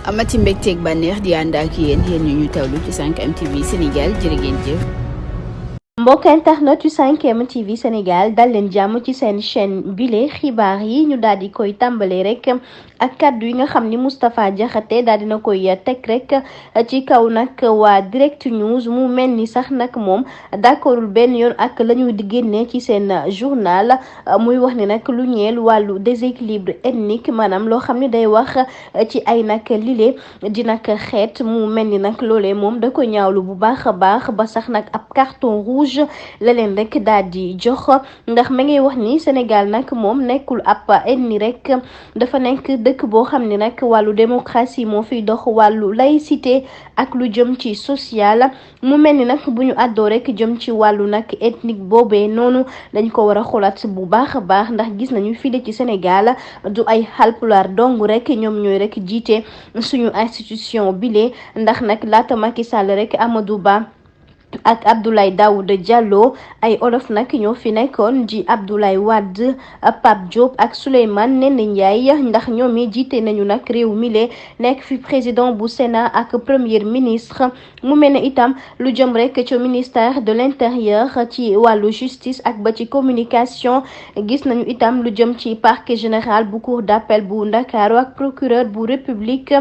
amati mbégteeg bànneex di ànd ak yéen ñu tawlu ci 5M TV Sénégal jërë ngeen jëf. mbokk internet yu 5M TV Sénégal dal leen jàmm ci seen chaîne bile xibaar yi ñu daal di koy tàmbalee rek ak kàddu yi nga xam ni Moustapha Diakhaté daal dina koy teg rek ci kaw nag waa Direct News mu mel ni sax nag moom d'accordul benn yoon ak la ñu di génne ci seen journal muy wax ni nag lu ñeel wàllu déséquilibre ethnique maanaam loo xam ne day wax ci ay nag lile di nag xeet mu mel ni nag loolee moom da ko ñaawlu bu baax a baax ba sax nag ab carton rouge la leen rek daal di jox ndax ma ngay wax ni Sénégal nag moom nekkul ab ethnie rek dafa nekk dëkk boo xam ne nag wàllu démocratie moo fiy dox wàllu laïcité ak lu jëm ci social mu mel ni nag bu ñu àddoo rek jëm ci wàllu nag ethnique boobee noonu dañ ko war a xoolaat bu baax a baax ndax gis nañu fii ci Sénégal du ay Haalpulaar dong rek ñoom ñooy rek jiite suñu institution bile ndax nag laata Macky Sall rek Amadou Ba ak Abdoulaye Daouda Diallo ay olof nag ñoo fi nekkoon di Abdoulaye Wade Pape Diop ak Souleymane Ndéné Ndiaye ndax ñoom yi jiite nañu nag réew mi le nekk fi président bu Sénat ak premier ministre mu mel ne itam lu jëm rek ci ministère de l'intérieur ci wàllu justice ak ba ci communication gis nañu itam lu jëm ci parquet général bu cour d'appel bu Ndakaaru ak procureur bu république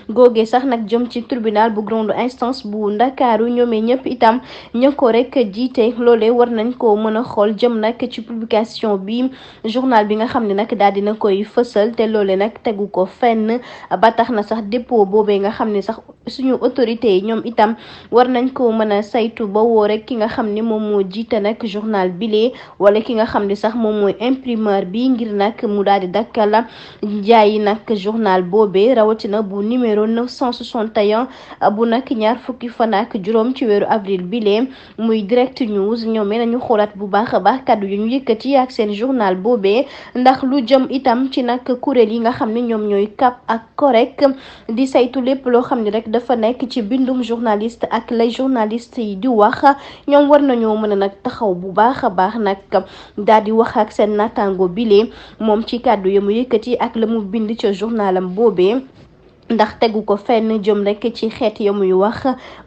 googee sax nag jëm ci tribunal bu grande instance bu Ndakaaru ñoomee ñëpp itam ñoo ko rek jiite loolee war nañ ko mën a xool jëm nag ci publication bi journal bi nga xam ne nag daal dina koy fësal te loolee nag tegu ko fenn ba tax na sax dépôt boobee nga xam ne sax suñu autorité yi ñoom itam war nañ ko mën a saytu ba woo rek ki nga xam ne moom moo jiite nag journal bile wala ki nga xam ne sax moom mooy imprimeur bi ngir nag mu daal di dakkal jaayi nag journal boobee rawatina bu numéro 961 bu nag ñaar fukki fan ak juróom ci weeru avril bile muy Direct News ñoom nañu xoolaat bu baax a baax kàddu yu ñu yëkkati ak seen journal boobee ndax lu jëm itam ci nag kuréel yi nga xam ne ñoom ñooy CAP ak COREC di saytu lépp loo xam ne rek dafa nekk ci bindum journaliste ak lay journaliste yi di wax ñoom war nañoo mën a nag taxaw bu baax a baax nag daal di wax ak seen naataango bile moom ci kàddu ya mu yëkkati ak la mu bind ca journalam boobee. ndax tegu ko fenn jëm rek ci xeet ya muy wax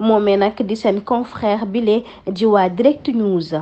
moomee nag di seen confrère bile di waa Direct News.